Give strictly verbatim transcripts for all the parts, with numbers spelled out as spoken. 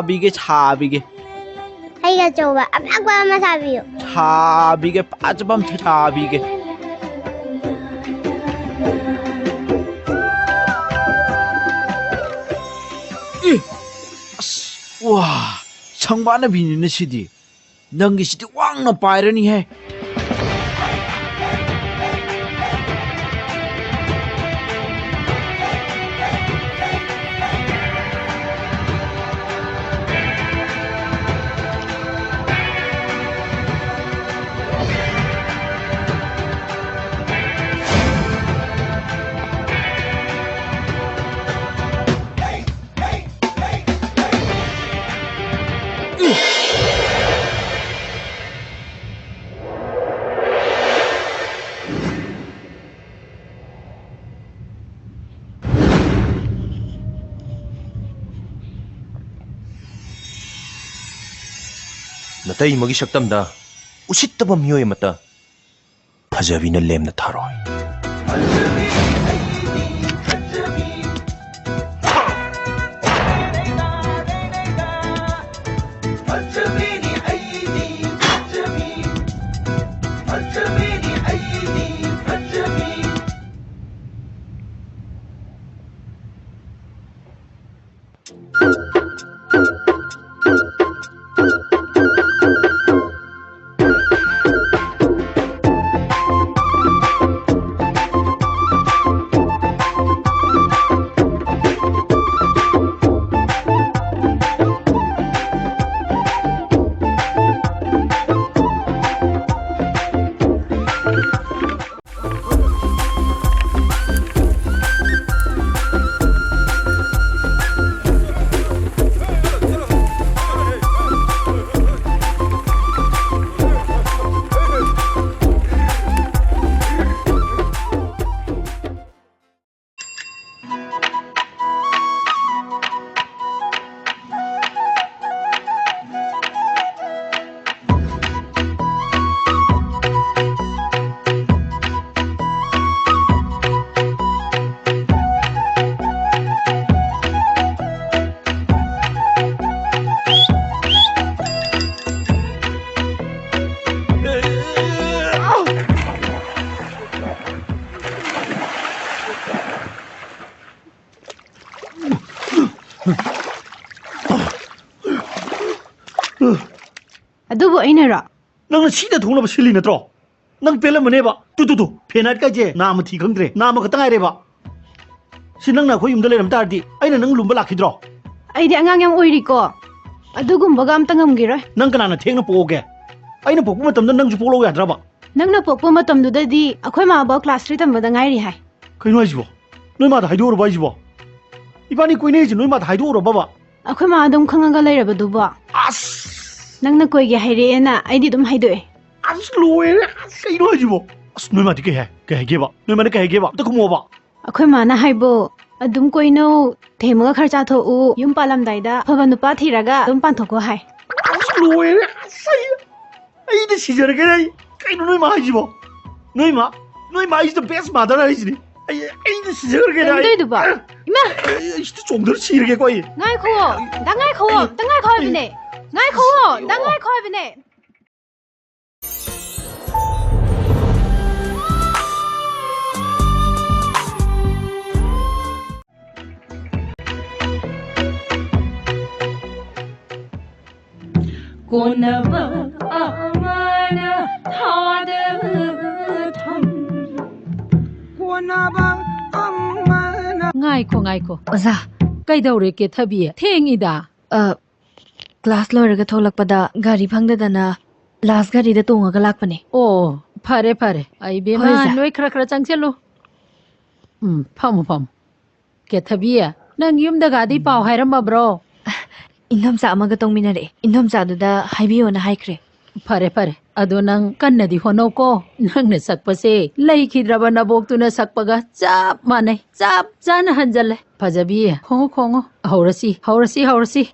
ꯁꯥꯕꯤꯒꯦ, ꯁꯥꯕꯤꯒꯦ꯫ ꯍꯩ ꯑꯆꯧꯕ ꯑꯄꯥꯛꯄ ꯑꯃ ꯁꯥꯕꯤꯌꯨ꯫ ꯁꯥꯕꯤꯒꯦ, ꯐꯖꯕ ꯑꯃ ꯁꯥꯕꯤꯒꯦ꯫ ꯏ! ꯑꯁ, ꯋꯥ! ꯁꯪꯕꯥꯅꯕꯤꯅꯤꯅ ꯁꯤꯗꯤ꯫ ꯅꯪꯒꯤꯁꯤꯗꯤ ꯋꯥꯡꯅ ꯄꯥꯏꯔꯅꯤꯍꯦ꯫ ꯅꯇꯩꯃꯒꯤ ꯁꯛꯇꯝꯗ ꯎꯁꯤꯠꯇꯕ ꯃꯤꯑꯣꯏ ꯑꯃꯠꯇ ꯐꯖꯕꯤꯅ ꯂꯦꯝꯅ ꯊꯥꯔꯣꯏ꯫ ꯑꯗꯨꯕꯨ ꯑꯩꯅꯔꯣ? ꯅꯪꯅ ꯁꯤꯗ ꯊꯣꯛꯅꯕ ꯁꯤꯜꯂꯤ ꯅꯠꯇ꯭ꯔꯣ? ꯅꯪ ꯄꯦꯜꯂꯝꯃꯅꯦꯕ꯫ ꯇꯨ, ꯇꯨ, ꯇꯨ, ꯐꯦꯟ ꯍꯥꯏꯠ ꯀꯥꯏꯁꯦ ꯅꯥꯝꯃ ꯊꯤ ꯈꯪꯗ꯭ꯔꯦ, ꯅꯥꯝꯃ ꯈꯛꯇ ꯉꯥꯏꯔꯦꯕ꯫ ꯁꯤ ꯅꯪꯅ ꯑꯩꯈꯣꯏ ꯌꯨꯝꯗ ꯂꯩꯔꯝ ꯇꯥꯔꯗꯤ ꯑꯩꯅ ꯅꯪ ꯂꯨꯝꯕ ꯂꯥꯛꯈꯤꯗ꯭ꯔꯣ? ꯑꯩꯗꯤ ꯑꯉꯥꯡ ꯌꯥꯝ ꯑꯣꯏꯔꯤꯀꯣ, ꯑꯗꯨꯒꯨꯝꯕꯒ ꯑꯝꯇ ꯉꯝꯈꯤꯔꯣꯏ꯫ ꯅꯪ ꯀꯅꯥꯅ ꯊꯦꯡꯅ ꯄꯣꯛꯑꯒꯦ? ꯑꯩꯅ ꯄꯣꯛꯄ ꯃꯇꯝꯗ ꯅꯪꯁꯨ ꯄꯣꯛꯂꯛꯎ ꯌꯥꯗ꯭ꯔꯕ? ꯅꯪꯅ ꯄꯣꯛꯄ ꯃꯇꯝꯗꯨꯗꯗꯤ ꯑꯩꯈꯣꯏ ꯃꯥꯕꯥꯎ ꯀ꯭ꯂꯥꯁ ꯊ꯭ꯔꯤ ꯇꯝꯕꯗ ꯉꯥꯏꯔꯤ ꯍꯥꯏ꯫ ꯀꯩꯅꯣ ꯍꯥꯏꯁꯤꯕꯣ? ꯅꯣꯏ ꯃꯥꯗ ꯍꯥꯏꯗꯣꯛꯎꯔꯕ ꯍꯥꯏꯁꯤꯕꯣ? ꯏꯕꯥꯅꯤ ꯀꯣꯏꯅꯩꯁꯦ ꯅꯣꯏ ꯃꯥꯗ ꯍꯥꯏꯗꯣꯛꯎꯔꯕꯕ? ꯑꯩꯈꯣꯏ ꯃꯥ ꯑꯗꯨꯝ ꯈꯪꯉꯒ ꯂꯩꯔꯕꯗꯨꯕꯣ? ꯑꯁ! ꯅꯪꯅ ꯀꯣꯏꯒꯦ ꯍꯥꯏꯔꯛꯑꯦꯅ ꯑꯩꯗꯤ ꯑꯗꯨꯝ ꯍꯥꯏꯗꯣꯛꯑꯦ꯫ ꯑꯁ, ꯂꯣꯏꯔꯦ! ꯑꯁ, ꯀꯩꯅꯣ ꯍꯥꯏꯁꯤꯕꯣ? ꯑꯁ, ꯅꯣꯏ ꯃꯥꯗꯤ ꯀꯩ ꯍꯥꯏ? ꯀꯩ ꯍꯥꯏꯒꯦꯕ? ꯅꯣꯏ ꯃꯥꯅ ꯀꯩ ꯍꯥꯏꯒꯦꯕ? ꯑꯝꯇ ꯈꯨꯝꯃꯣꯕ꯫ ꯑꯩꯈꯣꯏ ꯃꯥꯅ ꯍꯥꯏꯕꯨ, "ꯑꯗꯨꯝ ꯀꯣꯏꯅꯧ, ꯊꯦꯝꯃꯒ ꯈꯔ ꯆꯥꯊꯣꯛꯎ, ꯌꯨꯝ ꯄꯥꯜꯂꯝꯗꯥꯏꯗ ꯑꯐꯕ ꯅꯨꯄꯥ ꯊꯤꯔꯒ ꯑꯗꯨꯝ ꯄꯥꯟꯊꯣꯛꯈꯣ" ꯍꯥꯏ꯫ ꯑꯁ, ꯂꯣꯏꯔꯦ! ꯑꯁ, ꯑꯩ, ꯑꯩꯗꯤ ꯁꯤꯖꯔꯒꯦ ꯑꯩ꯫ ꯀꯩꯅꯣ ꯅꯣꯏ ꯃꯥ ꯍꯥꯏꯁꯤꯕꯣ? ꯅꯣꯏ ꯃꯥ, ꯅꯣꯏ ꯃꯥ is the best mother ꯍꯥꯏꯁꯤꯅꯤ꯫ ꯑꯩ, ꯑꯩꯗꯤ ꯁꯤꯖꯔꯒꯦ ꯀꯩꯅꯣ ꯑꯩ꯫ ꯇꯧꯔꯤꯗꯨꯕꯣ? ꯏꯃꯥ! ꯑꯩ, ꯑꯩ ꯁꯤꯗ ꯆꯣꯡꯊꯔ ꯁꯤꯔꯒꯦꯀꯣ ꯑꯩ꯫ ꯉꯥꯏꯈꯨꯋꯣ, ꯑꯝꯇ ꯉꯥꯏꯈꯨꯋꯣ, ꯑꯝꯇ ꯉꯥꯏꯈꯣ ꯍꯥꯏꯕꯅꯦ꯫ ꯉꯥꯏꯈꯨꯋꯣ, ꯑꯝꯇ ꯉꯥꯏꯈꯣ ꯍꯥꯏꯕꯅꯦ꯫ ꯀꯣꯟꯅꯕ ꯑꯃꯅ ꯊꯥꯗ ꯊꯝ꯫ ꯀꯣꯟꯅꯕ ꯑꯃꯅ ꯉꯥꯏꯈꯣ, ꯉꯥꯏꯈꯣ꯫ ꯑꯣꯖꯥ꯫ ꯀꯩꯗꯧꯔꯦ ꯀꯦꯊꯕꯤ? ꯊꯦꯡꯉꯤꯗ꯫ ꯑ, ꯀ꯭ꯂꯥꯁ ꯂꯣꯏꯔꯒ ꯊꯣꯛꯂꯛꯄꯗ ꯒꯥꯔꯤ ꯐꯪꯗꯗꯅ ꯂꯥꯁ ꯒꯥꯔꯤꯗ ꯇꯣꯡꯉꯒ ꯂꯥꯛꯄꯅꯦ꯫ ꯑꯣ, ꯐꯔꯦ, ꯐꯔꯦ꯫ ꯑꯩ ꯏꯕꯦꯝꯃ, ꯍꯣꯏ, ꯑꯣꯖꯥ꯫ ꯅꯣꯏ ꯈꯔ ꯈꯔ ꯆꯪꯁꯤꯜꯂꯨ꯫ ꯎꯝ, ꯐꯝꯃꯨ, ꯐꯝꯃꯨ꯫ ꯀꯦꯊꯕꯤ, ꯅꯪ ꯌꯨꯝꯗꯒꯗꯤ ꯄꯥꯎ ꯍꯥꯏꯔꯝꯃꯕ꯭ꯔꯣ? ꯏꯟꯗꯣꯝꯆꯥ ꯑꯃꯒ ꯇꯣꯡꯃꯤꯟꯅꯔꯛꯑꯦ꯫ ꯏꯟꯗꯣꯝꯆꯥꯗꯨꯗ ꯍꯥꯏꯕꯤꯌꯣꯅ ꯍꯥꯏꯈ꯭ꯔꯦ꯫ ꯐꯔꯦ, ꯐꯔꯦ꯫ ꯑꯗꯣ ꯅꯪ ꯀꯟꯅꯗꯤ ꯍꯣꯠꯅꯧꯀꯣ꯫ ꯅꯪꯅ ꯁꯛꯄꯁꯦ ꯂꯩꯈꯤꯗ꯭ꯔꯕ ꯅꯕꯣꯛꯇꯨꯅ ꯁꯛꯄꯒ ꯆꯞ ꯃꯥꯟꯅꯩ꯫ ꯆꯞ ꯆꯥꯅ ꯍꯟꯖꯜꯂꯦ꯫ ꯐꯖꯕꯤ, ꯈꯣꯡꯉꯨ, ꯈꯣꯡꯉꯨ꯫ ꯍꯧꯔꯁꯤ, ꯍꯧꯔꯁꯤ, ꯍꯧꯔꯁꯤ꯫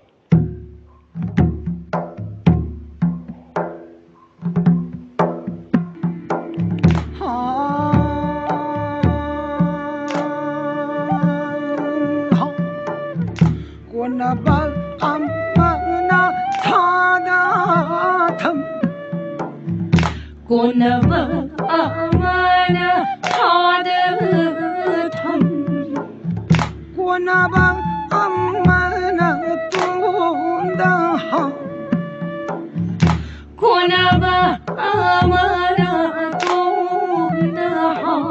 ꯀꯣꯟꯅꯕ ꯑꯃꯅ ꯊꯥꯗ ꯊꯝ꯫ ꯀꯣꯟꯅꯕ ꯑꯃꯅ ꯊꯥꯗ ꯊꯝ꯫ ꯀꯣꯟꯅꯕ ꯑꯃꯅ ꯇꯨꯡꯗ ꯍꯧ꯫ ꯍꯣꯠꯅꯕ ꯑꯃꯅ ꯇꯣꯡꯗ ꯍꯥꯎ꯫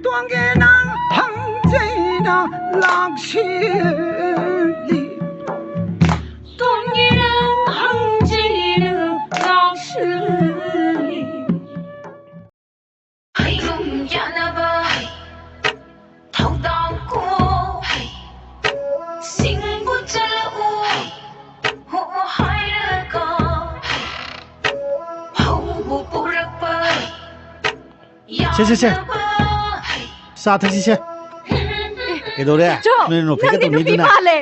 ꯇꯣꯡꯒꯦ ꯅꯪ ꯍꯪꯖꯩꯅ ꯂꯥꯛꯁꯤꯜꯂꯤ꯫ ꯇꯣꯡꯒꯦ ꯅꯪ ꯍꯪꯖꯩꯅ ꯂꯥꯛꯁꯤꯜꯂꯤ꯫ ꯍꯩꯒꯨꯝ ꯌꯥꯅꯕ ꯊꯧꯗꯥꯡ ꯀꯣ꯫ ꯁꯤꯡꯕꯨ ꯆꯠꯂꯛꯎ꯫ ꯍꯣ ꯍꯥꯏꯔꯒ ꯍꯧꯕꯨ ꯄꯨꯔꯛꯄ ꯁꯦ, ꯁꯦ, ꯁꯦ꯫ ꯌꯥꯅꯕ꯫ ꯆꯥ ꯊꯛꯁꯤꯁꯦ꯫ ꯀꯩꯗꯧꯔꯦ? ꯆꯣ, ꯅꯣꯏ ꯅꯣꯐꯦꯠꯀ ꯅꯪꯗꯤ ꯅꯨꯄꯤ ꯇꯧꯅꯩꯗꯨꯅ꯫ ꯃꯥꯜꯂꯦ꯫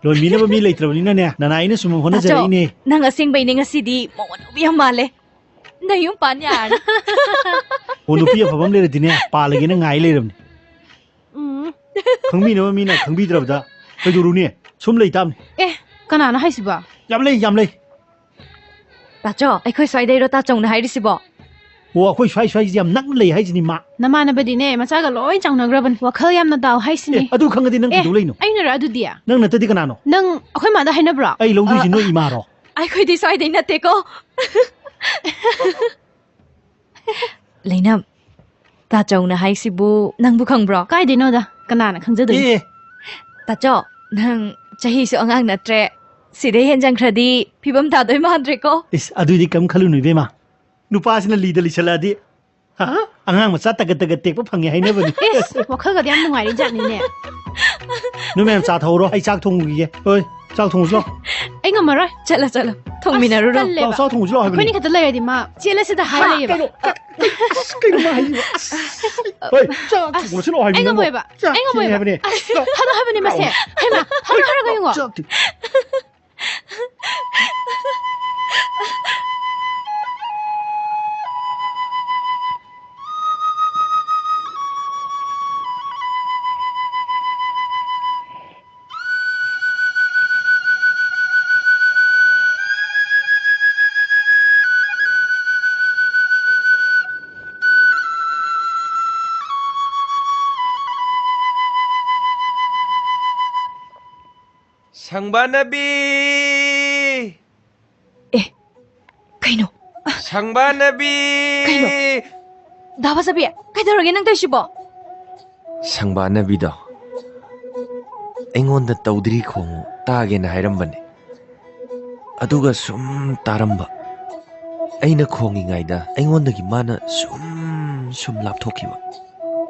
ꯂꯣꯟꯕꯤꯅꯕ ꯃꯤ ꯂꯩꯇ꯭ꯔꯕꯅꯤꯅꯅꯦ, ꯅꯅꯥꯏꯅ ꯁꯨꯝ ꯇꯥꯆꯧ, ꯍꯣꯠꯅꯖꯔꯛꯏꯅꯦ꯫ ꯅꯪ ꯑꯁꯦꯡꯕꯩꯅꯦ ꯉꯁꯤꯗꯤ ꯃꯧ ꯑꯅꯧꯕꯤ ꯌꯥꯝ ꯃꯥꯜꯂꯦ꯫ ꯅꯌꯨꯝ ꯄꯥꯟ ꯌꯥꯔꯅꯤ꯫ ꯑꯣ, ꯅꯨꯄꯤ ꯑꯐꯕ ꯑꯃ ꯂꯩꯔꯗꯤꯅꯦ, ꯄꯥꯜꯂꯒꯦꯅ ꯉꯥꯏ ꯂꯩꯔꯕꯅꯤ꯫ ꯎꯝ꯫ ꯈꯪꯕꯤꯅꯕ ꯃꯤꯅ ꯈꯪꯕꯤꯗ꯭ꯔꯕꯗ ꯀꯩꯗꯧꯔꯨꯅꯤ? ꯁꯨꯝ ꯂꯩ ꯇꯥꯕꯅꯤ꯫ ꯑꯦ, ꯀꯅꯥꯅꯣ ꯍꯥꯏꯁꯤꯕꯣ? ꯌꯥꯝ ꯂꯩ, ꯌꯥꯝ ꯂꯩ꯫ ꯇꯥꯆꯧ, ꯑꯩꯈꯣꯏ ꯁ꯭ꯋꯥꯏꯗꯩꯔꯣ ꯇꯥꯆꯧꯅ ꯍꯥꯏꯔꯤꯁꯤꯕꯣ? ꯑꯣ, ꯑꯩꯈꯣꯏ ꯁ꯭ꯋꯥꯏ ꯁ꯭ꯋꯥꯏꯁꯤ ꯌꯥꯝ ꯅꯛꯅ ꯂꯩ ꯍꯥꯏꯁꯤꯅꯤ ꯃꯥ꯫ ꯅꯃꯥꯟꯅꯕꯗꯤꯅꯦ, ꯃꯆꯥꯒ ꯂꯣꯏ ꯆꯥꯎꯅꯈ꯭ꯔꯕꯅꯤ꯫ ꯋꯥꯈꯜ ꯌꯥꯝꯅ ꯇꯥꯎ ꯍꯥꯏꯁꯤꯅꯤ꯫ ꯑꯦ, ꯑꯗꯨ ꯈꯪꯉꯗꯤ ꯅꯪ ꯑꯦ, ꯀꯩꯗꯧ ꯂꯩꯅꯣ? ꯑꯩꯅꯔ ꯑꯗꯨꯗꯤ? ꯅꯪ ꯅꯠꯇꯗꯤ ꯀꯅꯥꯅꯣ? ꯅꯪ ꯑꯩꯈꯣꯏ ꯃꯥꯗ ꯍꯥꯏꯅꯕ꯭ꯔꯣ? ꯑꯩ ꯂꯧꯗꯣꯏꯁꯤ ꯑ, ꯅꯣꯏ ꯏꯃꯥꯔꯣ? ꯑꯩꯈꯣꯏꯗꯤ ꯁ꯭ꯋꯥꯏꯗꯩ ꯅꯠꯇꯦꯀꯣ꯫ ꯂꯩꯅꯝ, ꯇꯥꯆꯧꯅ ꯍꯥꯏꯁꯤꯕꯨ ꯅꯪꯕꯨ ꯈꯪꯕ꯭ꯔꯣ? ꯀꯥꯏꯗꯩꯅꯣꯗ, ꯀꯅꯥꯅ ꯈꯪꯖꯗꯣꯏꯅꯣ? ꯑꯦ, ꯑꯦ꯫ ꯇꯥꯆꯧ, ꯅꯪ ꯆꯍꯤꯁꯨ ꯑꯉꯥꯡ ꯅꯠꯇ꯭ꯔꯦ, ꯁꯤꯗꯩ ꯍꯦꯟꯖꯟꯈ꯭ꯔꯗꯤ ꯐꯤꯕꯝ ꯇꯥꯗꯣꯏ ꯃꯥꯟꯗ꯭ꯔꯦꯀꯣ꯫ ꯏꯁ, ꯑꯗꯨꯏꯗꯤ ꯀꯩꯝ ꯈꯜꯂꯨꯅꯨ ꯏꯕꯦꯝꯃ, ꯅꯨꯄꯥꯁꯤꯅ ꯂꯤꯗ ꯂꯤꯁꯜꯂꯛꯑꯗꯤ, ꯍꯥ? ꯑꯉꯥꯡ ꯃꯆꯥ ꯇꯒꯠ ꯇꯒꯠ ꯇꯦꯛꯄ ꯐꯪꯉꯦ ꯍꯥꯏꯅꯕꯅꯤ꯫ ꯏꯁ, ꯋꯥꯈꯜꯒꯗꯤ ꯌꯥꯝ ꯅꯨꯡꯉꯥꯏꯔꯤ ꯖꯥꯠꯅꯤꯅꯦ꯫ ꯅꯣꯏ ꯃꯌꯥꯝ ꯆꯥ ꯊꯧꯔꯣ, ꯑꯩ ꯆꯥꯛ ꯊꯣꯡꯉꯨꯈꯤꯒꯦ꯫ ꯍꯣꯏ, ꯆꯥꯛ ꯊꯣꯡꯉꯨꯁꯤ ꯂꯥꯛꯑꯣ꯫ ꯑꯩ ꯉꯝꯃꯔꯣꯏ꯫ ꯆꯠꯂꯣ, ꯆꯠꯂꯣ꯫ ꯊꯣꯡꯃꯤꯟꯅꯔꯨꯔꯣ꯫ ꯑꯁ, ꯇꯜꯂꯦꯕ꯫ ꯂꯥꯛꯑꯣ, ꯆꯥꯛ ꯊꯣꯡꯉꯨꯁꯤ ꯂꯥꯛꯑꯣ ꯍꯥꯏꯕꯅꯤ꯫ ꯑꯩꯈꯣꯏꯅꯤ ꯈꯛꯇ ꯂꯩꯔꯗꯤ ꯃꯥ ꯆꯦꯜꯂꯁꯤꯗ ꯍꯥ? ꯍꯥꯏꯔꯛꯑꯦꯕ꯫ ꯀꯩꯅꯣ? ꯑ, ꯑꯁ, ꯀꯩꯅꯣ ꯃꯥ ꯍꯥꯏꯁꯤꯕꯣ? ꯑꯁ, ꯍꯣꯏ, ꯆꯥꯛ ꯑꯁ, ꯊꯣꯡꯉꯨꯁꯤ ꯂꯥꯛꯑꯣ ꯍꯥꯏꯕꯅꯤ ꯑꯩ ꯅꯪꯕꯣ꯫ ꯉꯝꯃꯣꯏꯕ꯫ ꯆꯥꯛ ꯑꯩ ꯊꯦꯡꯉꯦ ꯉꯝꯃꯣꯏꯕ꯫ ꯍꯥꯏꯕꯅꯤ꯫ ꯑꯁ, ꯂꯥꯛꯑꯣ꯫ ꯍꯥꯠꯂꯣ ꯍꯥꯏꯕꯅꯤ ꯃꯁꯦ꯫ ꯂꯥꯛꯑꯣ꯫ ꯍꯩꯃꯥ, ꯍꯥꯠꯂꯣ ꯍꯥꯏꯔꯒ ꯌꯦꯡꯉꯣ꯫ ꯆꯥꯛ ꯊꯤ- ꯁꯪꯕꯥꯅꯕꯤ! ꯑꯦ, ꯀꯩꯅꯣ? ꯁꯪꯕꯥꯅꯕꯤ! ꯀꯩꯅꯣ? ꯗꯥ ꯐꯖꯕꯤ, ꯀꯩꯗꯧꯔꯒꯦ ꯅꯪ ꯇꯧꯔꯤꯁꯤꯕꯣ? ꯁꯪꯕꯥꯅꯕꯤꯗꯣ ꯑꯩꯉꯣꯟꯗ "ꯇꯧꯗ꯭ꯔꯤ ꯈꯣꯡꯉꯨ, ꯇꯥꯒꯦꯅ" ꯍꯥꯏꯔꯝꯕꯅꯦ꯫ ꯑꯗꯨꯒ ꯁꯨꯝ ꯇꯥꯔꯝꯕ꯫ ꯑꯩꯅ ꯈꯣꯡꯉꯤꯉꯩꯗ ꯑꯩꯉꯣꯟꯗꯒꯤ ꯃꯥꯅ ꯁꯨꯝ ꯁꯨꯝ ꯂꯥꯞꯊꯣꯛꯈꯤꯕ꯫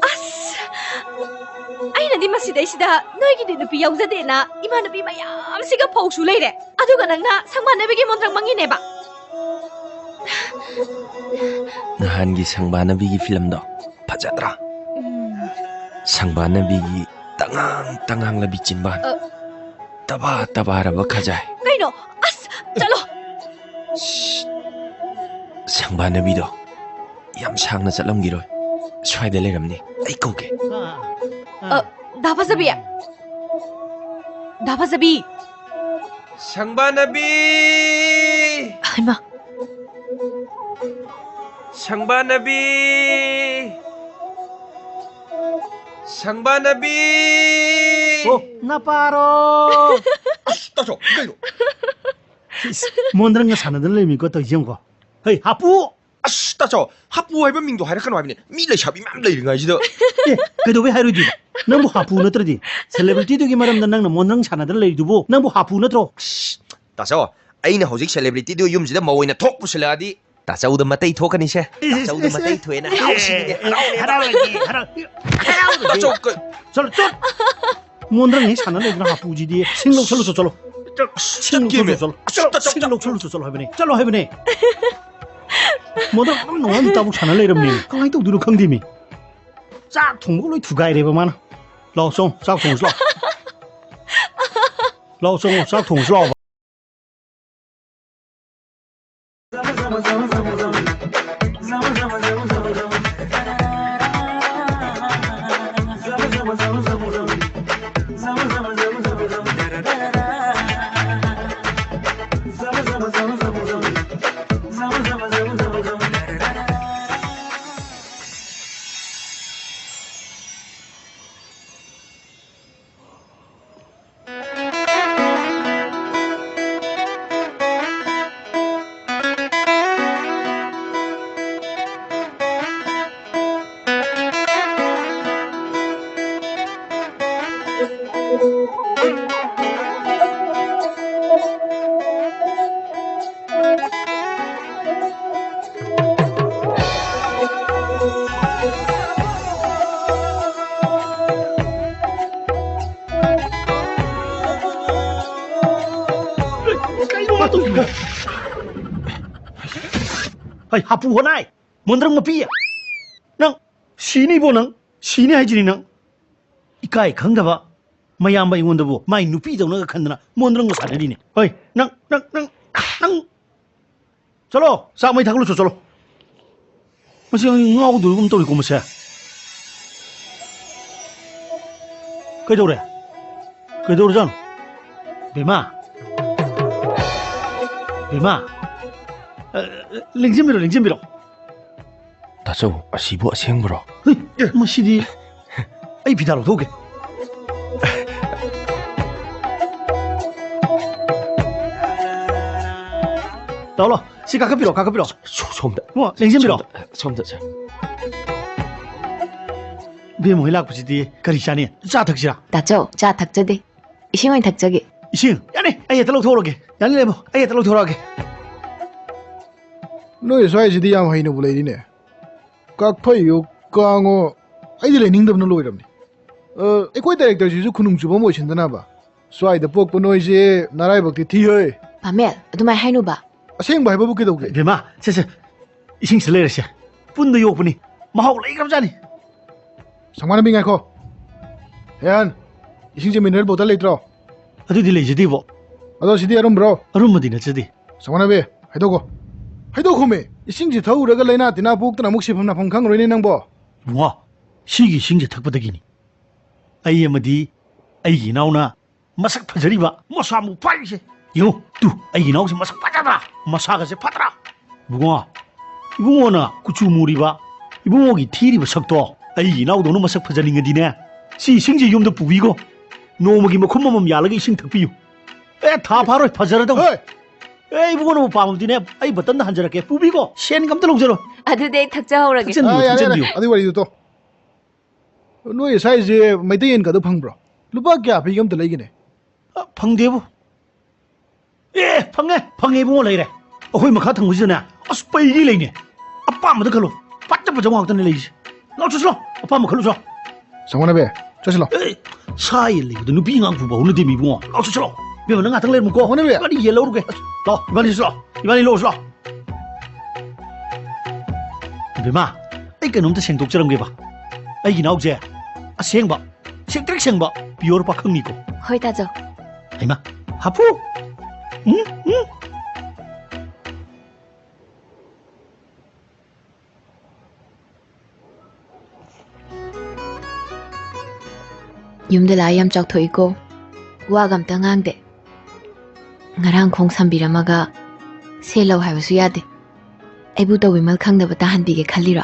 ꯑꯁ! ꯑꯩꯅꯗꯤ ꯃꯁꯤꯗꯩꯁꯤꯗ ꯅꯣꯏꯒꯤꯗꯤ ꯅꯨꯄꯤ ꯌꯥꯎꯖꯗꯦꯅ ꯏꯃꯥꯟꯅꯕꯤ ꯃꯌꯥꯝꯁꯤꯒ ꯐꯧꯁꯨ ꯂꯩꯔꯦ꯫ ꯑꯗꯨꯒ ꯅꯪꯅ ꯁꯪꯕꯥꯅꯕꯤꯒꯤ ꯃꯣꯟꯗ꯭ꯔꯪ ꯃꯪꯉꯤꯅꯦꯕ꯫ ꯅꯍꯥꯟꯒꯤ ꯁꯪꯕꯥꯅꯕꯤꯒꯤ ꯐꯤꯂꯝꯗꯣ ꯐꯖꯗ꯭ꯔꯥ? ꯎꯝ. ꯁꯪꯕꯥꯅꯕꯤꯒꯤ ꯇꯉꯥꯡ ꯇꯉꯥꯡꯂꯕꯤ ꯆꯤꯟꯕꯥꯟ, ꯑ. ꯇꯕꯥ ꯇꯕꯥꯔꯕ ꯈꯖꯥꯏ꯫ ꯀꯩꯅꯣ? ꯑꯁ! ꯆꯠꯂꯣ! ꯁꯪꯕꯥꯅꯕꯤꯗꯣ ꯌꯥꯝ ꯁꯥꯡꯅ ꯆꯠꯂꯝꯈꯤꯔꯣꯏ꯫ ꯁ꯭ꯋꯥꯏꯗ ꯂꯩꯔꯝꯅꯤ꯫ ꯑꯩ ꯀꯧꯒꯦ꯫ ꯑ, ꯗꯥ ꯐꯖꯕꯤ! ꯗꯥ ꯐꯖꯕꯤ! ꯁꯪꯕꯥꯅꯕꯤ! ꯍꯩꯃꯥ! ꯁꯪꯕꯥꯅꯕꯤ! ꯁꯪꯕꯥꯅꯕꯤ! ꯑꯣ, ꯅꯄꯥꯔꯣ? ꯑꯁ, ꯇꯥꯆꯧ, ꯀꯩꯅꯣ? ꯏꯁ, ꯃꯣꯟꯗ꯭ꯔꯪꯒ ꯁꯥꯟꯅꯗꯅ ꯂꯩꯔꯝꯃꯤꯀꯣ ꯇꯧꯔꯤꯁꯦ ꯌꯦꯡꯉꯨꯀꯣ꯫ ꯍꯩ, ꯍꯥꯄꯨ! ꯑꯁ, ꯇꯥꯆꯧ, ꯍꯥꯄꯨ ꯍꯥꯏꯕ ꯃꯤꯡꯗꯣ ꯍꯥꯏꯔꯛꯀꯅꯨ ꯍꯥꯏꯕꯅꯦ꯫ ꯃꯤ ꯂꯩꯁꯥꯕꯤ ꯃꯌꯥꯝ ꯂꯩꯔꯤꯉꯩꯁꯤꯗ꯫ ꯑꯦ, ꯀꯩꯗꯧꯕꯩ ꯍꯥꯏꯔꯣꯏꯗꯣꯏꯕ? ꯅꯪꯕꯨ ꯍꯥꯄꯨ ꯅꯠꯇ꯭ꯔꯗꯤ? ꯁꯦꯂꯦꯕ꯭ꯔꯤꯇꯤꯗꯨꯒꯤ ꯃꯔꯝꯗ ꯅꯪꯅ ꯃꯣꯟꯗ꯭ꯔꯪ ꯁꯥꯟꯅꯗꯅ ꯂꯩꯔꯤꯗꯨꯕꯨ ꯅꯪꯕꯨ ꯍꯥꯄꯨ ꯅꯠꯇ꯭ꯔꯣ? ꯇꯥꯆꯧ, ꯑꯩꯅ ꯍꯧꯖꯤꯛ ꯁꯦꯂꯦꯕ꯭ꯔꯤꯇꯤꯗꯨ ꯌꯨꯝꯁꯤꯗ ꯃꯧ ꯑꯣꯏꯅ ꯊꯣꯛ ꯄꯨꯁꯤꯜꯂꯛꯑꯗꯤ ꯇꯥꯆꯧꯗ ꯃꯇꯩ ꯊꯣꯛꯀꯅꯤꯁꯦ꯫ ꯇꯥꯆꯧꯗ ꯃꯇꯩ ꯊꯣꯛꯑꯦꯅ ꯍꯔꯥꯎꯁꯤꯅꯦ꯫ ꯑꯦ, ꯍꯔꯥꯎꯔꯒꯦ, ꯍꯔꯥꯎ-, ꯍꯔꯥꯎꯔꯒꯦ꯫ ꯇꯥꯆꯧ, ꯀ- ꯆꯠꯂꯣ, ꯆꯠ! ꯃꯣꯟꯗ꯭ꯔꯪ ꯍꯦꯛ ꯁꯥꯟꯅ ꯂꯩꯗꯅ ꯍꯥꯄꯨꯁꯤꯗꯤ꯫ ꯁꯤꯡ ꯂꯧꯁꯜꯂꯨ ꯆꯣ, ꯆꯠꯂꯣ꯫ ꯁꯤꯡ ꯂꯧꯁꯜꯂꯨ ꯆꯠꯀꯦꯃꯦ꯫ ꯆꯣ, ꯆꯠꯂꯣ꯫ ꯑꯁ, ꯇꯥꯆꯧ, ꯁꯤꯡ ꯂꯧꯁꯜꯂꯨ ꯆꯣ, ꯆꯠꯂꯣ ꯍꯥꯏꯕꯅꯦ꯫ ꯆꯠꯂꯣ ꯍꯥꯏꯕꯅꯦ꯫ ꯃꯣꯟꯗ꯭ꯔꯪ ꯑꯗꯨꯝ ꯅꯣꯡꯉꯥꯟ ꯅꯨꯃꯤꯠ ꯇꯥꯕꯨꯛ ꯁꯥꯟꯅ ꯂꯩꯔꯝꯅꯦ꯫ ꯀꯃꯥꯏꯅ ꯇꯧꯗꯣꯏꯅꯣ ꯈꯪꯗꯦꯃꯤ꯫ ꯆꯥꯛ ꯊꯣꯡꯕꯒ ꯂꯣꯏ ꯊꯨꯒꯥꯏꯔꯦꯕ ꯃꯥꯅ꯫ ꯂꯥꯛꯑꯣ, ꯆꯪꯉꯣ, ꯆꯥꯛ ꯊꯣꯡꯉꯁꯤ ꯂꯥꯛꯑꯣ꯫ ꯂꯥꯛꯑꯣ, ꯆꯪꯉꯣ, ꯆꯥꯛ ꯊꯣꯡꯉꯁꯤ ꯂꯥꯛꯑꯣ꯫ ꯍꯩ, ꯍꯥꯄꯨ ꯍꯣꯅꯥꯏ! ꯃꯣꯟꯗ꯭ꯔꯪ ꯃꯄꯤ! ꯅꯪ ꯁꯤꯅꯤꯕꯣ, ꯅꯪ ꯁꯤꯅꯤ ꯍꯥꯏꯁꯤꯅꯤ ꯅꯪ꯫ ꯏꯀꯥꯏ ꯈꯪꯗꯕ ꯃꯌꯥꯝꯕ ꯑꯩꯉꯣꯟꯗꯕꯨ ꯃꯥꯏ ꯅꯨꯄꯤꯗꯧꯅꯒ ꯈꯟꯗꯅ ꯃꯣꯟꯗ꯭ꯔꯪꯒ ꯁꯥꯟꯅꯔꯤꯅꯦ꯫ ꯍꯣꯏ, ꯅꯪ, ꯅꯪ, ꯅꯪ, ꯅꯪ ꯆꯠꯂꯣ, ꯆꯥꯛ ꯃꯩ ꯊꯥꯒꯠꯂꯨꯆꯣ, ꯆꯠꯂꯣ꯫ ꯃꯁꯤ ꯑꯉꯥꯡ ꯉꯥꯎꯗꯣꯏꯒꯨꯝ ꯇꯧꯔꯤꯀꯣ ꯃꯁꯦ꯫ ꯀꯩꯗꯧꯔꯦ? ꯀꯩꯗꯧꯔꯖꯥꯠꯅꯣ? ꯕꯦꯝꯃ! ꯕꯦꯝꯃ! ꯑ, ꯂꯦꯡꯁꯤꯟꯕꯤꯔꯣ, ꯂꯦꯡꯁꯤꯟꯕꯤꯔꯣ꯫ ꯇꯥꯆꯧ, ꯑꯁꯤꯕꯨ ꯑꯁꯦꯡꯕꯔꯣ? ꯍꯩ, ꯃꯁꯤꯗꯤ ꯑꯩ ꯐꯤꯗꯥ ꯂꯧꯊꯣꯛꯀꯦ꯫ ꯂꯥꯎ, ꯂꯥꯎ꯫ ꯁꯤ ꯀꯥꯈꯠꯄꯤꯔꯣ, ꯀꯥꯈꯠꯄꯤꯔꯣ꯫ ꯁꯣ-, ꯁꯣꯝꯗ꯫ ꯏꯕꯨꯡꯉꯣ, ꯂꯦꯡꯁꯤꯟꯕꯤꯔꯣ꯫ ꯁꯣꯝꯗ, ꯁꯣꯝꯗ, ꯁꯥꯔ꯫ ꯏꯕꯦꯝꯃ ꯍꯣꯏ ꯂꯥꯛꯄꯁꯤꯗꯤ ꯀꯔꯤ ꯆꯥꯅꯤ? ꯆꯥ ꯊꯛꯁꯤꯔꯥ? ꯇꯥꯆꯧ, ꯆꯥ ꯊꯛꯆꯗꯦ꯫ ꯏꯁꯤꯡ ꯑꯣꯏꯅ ꯊꯛꯆꯒꯦ꯫ ꯏꯁꯤꯡ? ꯌꯥꯅꯤ, ꯑꯩ ꯍꯦꯛꯇ ꯂꯧꯊꯣꯛꯍꯧꯔꯒꯦ꯫ ꯌꯥꯅꯤ, ꯂꯩꯃꯣ, ꯑꯩ ꯍꯦꯛꯇ ꯂꯧꯊꯣꯔꯛꯑꯒꯦ꯫ ꯅꯣꯏ ꯁ꯭ꯋꯥꯏꯁꯤꯗꯤ ꯌꯥꯝ ꯍꯩꯅꯕꯨ ꯂꯩꯔꯤꯅꯦ꯫ ꯀꯛꯐꯩꯌꯣ, ꯀꯥꯡꯉꯣ, ꯑꯩꯗꯤ ꯂꯩꯅꯤꯡꯗꯕꯅ ꯂꯣꯏꯔꯕꯅꯤ꯫ ꯑ, ꯑꯩꯈꯣꯏ ꯗꯥꯏꯔꯦꯛꯇꯔꯁꯤꯁꯨ ꯈꯨꯅꯨꯡ ꯆꯨꯕ ꯑꯃ ꯑꯣꯏꯁꯤꯟꯗꯅꯕ꯫ ꯁ꯭ꯋꯥꯏꯗ ꯄꯣꯛꯄ ꯅꯣꯏꯁꯦ ꯅꯔꯥꯏꯕꯛꯇꯤ ꯊꯤ ꯍꯣꯏ꯫ ꯄꯥꯃꯦꯜ, ꯑꯗꯨꯃꯥꯏ ꯍꯥꯏꯅꯨꯕ꯫ ꯑꯁꯦꯡꯕ ꯍꯥꯏꯕꯕꯨ ꯀꯩꯗꯧꯒꯦ? ꯕꯦꯝꯃ, ꯁꯦ, ꯁꯦ, ꯏꯁꯤꯡꯁꯤ ꯂꯩꯔꯁꯦ꯫ ꯄꯨꯟꯗ ꯌꯣꯛꯄꯅꯤ꯫ ꯃꯍꯥꯎ ꯂꯩꯈ꯭ꯔꯕꯖꯥꯠꯅꯤ꯫ ꯁꯪꯕꯥꯅꯕꯤ, ꯉꯥꯏꯈꯣ꯫ ꯍꯦꯟ, ꯏꯁꯤꯡꯁꯦ mineral bottle ꯂꯩꯇ꯭ꯔꯣ? ꯑꯗꯨꯗꯤ ꯂꯩꯖꯗꯦꯕꯣ꯫ ꯑꯗꯣ ꯁꯤꯗꯤ ꯑꯔꯨꯝꯕ꯭ꯔꯣ? ꯑꯔꯨꯝꯕꯗꯤ ꯅꯠꯆꯗꯦ꯫ ꯁꯪꯕꯥꯅꯕꯤ, ꯍꯩꯗꯣꯛꯈꯣ꯫ ꯍꯩꯗꯣꯛꯈꯣꯃꯤ꯫ ꯏꯁꯤꯡꯁꯤ ꯊꯛꯎꯔꯒ ꯂꯩꯅꯥ ꯇꯤꯟꯅꯥ ꯄꯣꯛꯇꯅ ꯑꯃꯨꯛ ꯁꯤꯐꯝ ꯅꯥꯐꯝ ꯈꯪꯉꯔꯣꯏꯅꯦ ꯅꯪꯕꯣ꯫ ꯏꯕꯨꯡꯉꯣ, ꯁꯤꯒꯤ ꯏꯁꯤꯡꯁꯦ ꯊꯛꯄꯗꯒꯤꯅꯤ ꯑꯩ ꯑꯃꯗꯤ ꯑꯩꯒꯤ ꯏꯅꯥꯎꯅ ꯃꯁꯛ ꯐꯖꯔꯤꯕ, ꯃꯁꯥ ꯃꯎ ꯐꯥꯔꯤꯁꯦ꯫ ꯌꯦꯡꯉꯨ, ꯇꯨ, ꯑꯩꯒꯤ ꯏꯅꯥꯎꯁꯦ ꯃꯁꯛ ꯐꯖꯗ꯭ꯔꯥ? ꯃꯁꯥꯒꯁꯦ ꯐꯠꯇ꯭ꯔꯥ? ꯏꯕꯨꯡꯉꯣ, ꯏꯕꯨꯡꯉꯣꯅ ꯀꯨꯆꯨ ꯃꯨꯔꯤꯕ, ꯏꯕꯨꯡꯉꯣꯒꯤ ꯊꯤꯔꯤꯕ ꯁꯛꯇꯣ ꯑꯩꯒꯤ ꯏꯅꯥꯎꯗꯧꯅ ꯃꯁꯛ ꯐꯖꯅꯤꯡꯉꯗꯤꯅꯦ, ꯁꯤ ꯏꯁꯤꯡꯁꯦ ꯌꯨꯝꯗ ꯄꯨꯕꯤꯈꯣ꯫ ꯅꯣꯡꯃꯒꯤ ꯃꯈꯨꯝ ꯑꯃꯃꯝ ꯌꯥꯜꯂꯒ ꯏꯁꯤꯡ ꯊꯛꯄꯤꯌꯨ꯫ ꯑꯦ, ꯊꯥ ꯐꯥꯔꯣꯏ, ꯐꯖꯔꯗꯧꯅꯤ꯫ ꯍꯣꯏ꯫ ꯑꯦ, ꯏꯕꯨꯡꯉꯣꯅꯕꯨ ꯄꯥꯝꯃꯕꯗꯤꯅꯦ, ꯑꯩ ꯕꯇꯟꯗ ꯍꯟꯖꯔꯛꯀꯦ, ꯄꯨꯕꯤꯈꯣ, ꯁꯦꯟꯒ ꯑꯝꯇ ꯂꯧꯖꯔꯣꯏ꯫ ꯑꯗꯨꯗꯤ ꯑꯩ ꯊꯛꯆꯍꯧꯔꯒꯦ꯫ ꯊꯛꯆꯟꯕꯤꯌꯨ, ꯑꯥ, ꯌꯥꯔꯦ, ꯌꯥꯔꯦ꯫ ꯊꯛꯆꯟꯕꯤꯌꯨ꯫ ꯑꯗꯨꯒꯤ ꯋꯥꯔꯤꯗꯨ ꯇꯣ꯫ ꯅꯣꯏ ꯁ꯭ꯋꯥꯏꯁꯦ ꯃꯩꯇꯩ ꯌꯦꯟꯒꯗꯣ ꯐꯪꯕ꯭ꯔꯣ? ꯂꯨꯄꯥ ꯀꯌꯥ ꯄꯤꯒꯦ ꯑꯝꯇ ꯂꯩꯒꯦꯅꯦ꯫ ꯑ, ꯐꯪꯗꯦꯕꯨ꯫ ꯑꯦ, ꯐꯪꯉꯦ, ꯐꯪꯉꯦ ꯏꯕꯨꯡꯉꯣ, ꯂꯩꯔꯦ꯫ ꯑꯩꯈꯣꯏ ꯃꯈꯥ ꯊꯪꯕꯁꯤꯗꯅꯦ, ꯑꯁ, ꯄꯩꯒꯤ ꯂꯩꯅꯦ꯫ ꯑꯄꯥꯝꯕꯗ ꯈꯜꯂꯣ꯫ ꯐꯖ ꯐꯖꯕ ꯉꯥꯛꯇꯅꯦ ꯂꯩꯔꯤꯁꯦ꯫ ꯂꯥꯛꯑꯣ, ꯆꯠꯁꯤꯂꯥꯎ꯫ ꯑꯄꯥꯝꯕ ꯈꯜꯂꯨꯆꯣ꯫ ꯁꯪꯕꯥꯅꯕꯤ, ꯆꯠꯁꯤꯂꯥꯎ꯫ ꯑꯦ, ꯁꯥ ꯌꯦꯟ ꯂꯩꯕꯗ ꯅꯨꯄꯤ ꯑꯉꯥꯡ ꯄꯨꯕ ꯍꯧꯅꯗꯦ ꯃꯤ ꯏꯕꯨꯡꯉꯣ꯫ ꯂꯥꯛꯑꯣ, ꯆꯠꯁꯤꯂꯥꯎ꯫ ꯏꯕꯦꯝꯃ, ꯅꯪ ꯉꯥꯛꯇꯪ ꯂꯩꯔꯝꯃꯨꯀꯣ꯫ ꯍꯣ, ꯅꯦꯕꯦ꯫ ꯏꯕꯥꯅꯤ ꯌꯦꯟ ꯂꯧꯔꯨꯒꯦ꯫ ꯂꯥꯛꯑꯣ, ꯏꯕꯥꯅꯤꯁꯨ ꯂꯥꯛꯑꯣ꯫ ꯏꯕꯥꯅꯤ ꯂꯧꯔꯨꯁꯤ ꯂꯥꯛꯑꯣ꯫ ꯏꯕꯦꯝꯃ, ꯑꯩ ꯀꯩꯅꯣꯝꯇ ꯁꯦꯡꯗꯣꯛꯆꯔꯝꯒꯦꯕ꯫ ꯑꯩꯒꯤ ꯏꯅꯥꯎꯁꯦ ꯑꯁꯦꯡꯕ, ꯁꯦꯡꯇ꯭ꯔꯤꯛ ꯁꯦꯡꯕ pure ꯄꯥꯈꯪꯅꯤꯀꯣ꯫ ꯍꯣꯏ, ꯇꯥꯖꯧ꯫ ꯍꯩꯃꯥ, ꯍꯥꯄꯨ꯫ ꯎꯝ, ꯎꯝ꯫ ꯌꯨꯝꯗ ꯂꯥꯛꯑ ꯌꯥꯝ ꯆꯥꯎꯊꯣꯛꯏꯀꯣ꯫ ꯋꯥꯒ ꯑꯝꯇ ꯉꯥꯡꯗꯦ꯫ ꯉꯔꯥꯡ ꯈꯣꯡ ꯁꯝꯕꯤꯔꯝꯃꯒ ꯁꯦ ꯂꯧ ꯍꯥꯏꯕꯁꯨ ꯌꯥꯗꯦ꯫ ꯑꯩꯕꯨ ꯇꯧꯕꯤꯃꯜ ꯈꯪꯗꯕ ꯇꯥꯍꯟꯕꯤꯒꯦ ꯈꯜꯂꯤꯔꯣ?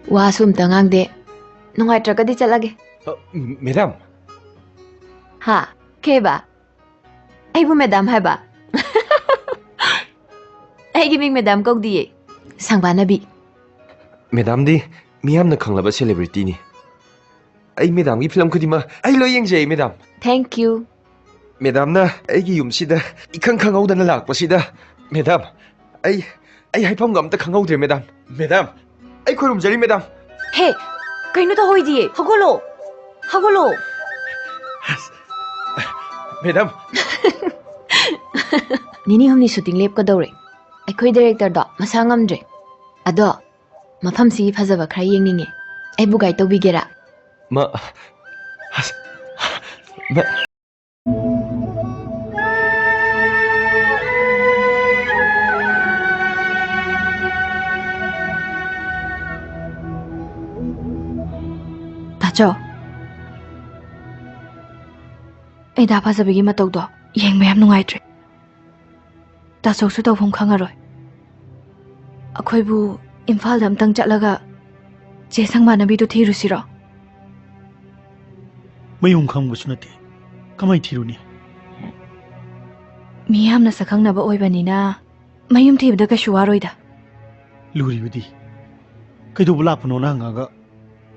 ꯋꯥꯁꯨ ꯑꯝꯇ ꯉꯥꯡꯗꯦ꯫ ꯅꯨꯡꯉꯥꯏꯇ꯭ꯔꯒꯗꯤ ꯆꯠꯂꯒꯦ꯫ ꯑ, ꯃꯦꯗꯥꯝ꯫ ꯍꯥ? ꯀꯩꯕ? ꯑꯩꯕꯨ ꯃꯦꯗꯥꯝ ꯍꯥꯏꯕ? ꯑꯩꯒꯤ ꯃꯤꯡ ꯃꯦꯗꯥꯝ ꯀꯧꯗꯤꯌꯦ, ꯁꯪꯕꯥꯅꯕꯤ꯫ ꯃꯦꯗꯥꯝꯗꯤ ꯃꯤꯌꯥꯝꯅ ꯈꯪꯂꯕ celebrityꯅꯤ꯫ ꯑꯩ ꯃꯦꯗꯥꯝꯒꯤ ꯐꯤꯂꯝ ꯈꯨꯗꯤꯡꯃꯛ ꯑꯩ ꯂꯣꯏ ꯌꯦꯡꯖꯩ, ꯃꯦꯗꯥꯝ꯫ Thank you꯫ ꯃꯦꯗꯥꯝꯅ ꯑꯩꯒꯤ ꯌꯨꯝꯁꯤꯗ ꯏꯈꯪ ꯈꯪꯍꯧꯗꯅ ꯂꯥꯛꯄꯁꯤꯗ, ꯃꯦꯗꯥꯝ, ꯑꯩ, ꯑꯩ ꯍꯥꯏꯐꯝꯒ ꯑꯝꯇ ꯈꯪꯍꯧꯗ꯭ꯔꯦ, ꯃꯦꯗꯥꯝ꯫ ꯃꯦꯗꯥꯝ, ꯑꯩ ꯈꯨꯔꯨꯝꯖꯔꯤ, ꯃꯦꯗꯥꯝ꯫ ꯍꯦ, ꯀꯩꯅꯣ ꯇꯧꯍꯣꯏꯗꯤꯌꯦ? ꯍꯧꯒꯠꯂꯣ, ꯍꯧꯒꯠꯂꯣ꯫ ꯃꯦꯗꯥꯝ꯫ ꯅꯤꯅꯤ ꯍꯨꯝꯅꯤ shooting ꯂꯦꯞꯀꯗꯧꯔꯦ꯫ ꯑꯩꯈꯣꯏ directorꯗꯣ ꯃꯁꯥ ꯉꯝꯗ꯭ꯔꯦ꯫ ꯑꯗꯣ, ꯃꯐꯝꯁꯤ ꯐꯖꯕ ꯈꯔ ꯌꯦꯡꯅꯤꯡꯉꯦ꯫ ꯑꯩꯕꯨ guide ꯇꯧꯕꯤꯒꯦꯔꯥ? ꯃ-, ꯃ-, ꯇꯥꯆꯧ, ꯑꯩ ꯗꯥ ꯐꯖꯕꯒꯤ ꯃꯇꯧꯗꯣ ꯌꯦꯡꯕ ꯌꯥꯝ ꯅꯨꯡꯉꯥꯏꯇ꯭ꯔꯦ꯫ ꯇꯥꯆꯧꯁꯨ ꯇꯧꯐꯝ ꯈꯪꯉꯔꯣꯏ꯫ ꯑꯩꯈꯣꯏꯕꯨ ꯏꯝꯐꯥꯜꯗ ꯑꯝꯇꯪ ꯆꯠꯂꯒ ꯆꯦ ꯁꯪꯕꯥꯅꯕꯤꯗꯣ ꯊꯤꯔꯨꯁꯤꯔꯣ? ꯃꯌꯨꯝ ꯈꯪꯕꯁꯨ ꯅꯠꯇꯦ, ꯀꯃꯥꯏ ꯊꯤꯔꯨꯅꯤ? ꯃꯤ ꯌꯥꯝꯅ ꯁꯛꯈꯪꯅꯕ ꯑꯣꯏꯕꯅꯤꯅ ꯃꯌꯨꯝ ꯊꯤꯕꯗ ꯀꯩꯁꯨ ꯋꯥꯔꯣꯏꯗ꯫ ꯂꯨꯔꯤꯕꯗꯤ, ꯀꯩꯗꯧꯕ ꯂꯥꯛꯄꯅꯣꯅ ꯍꯪꯉꯒ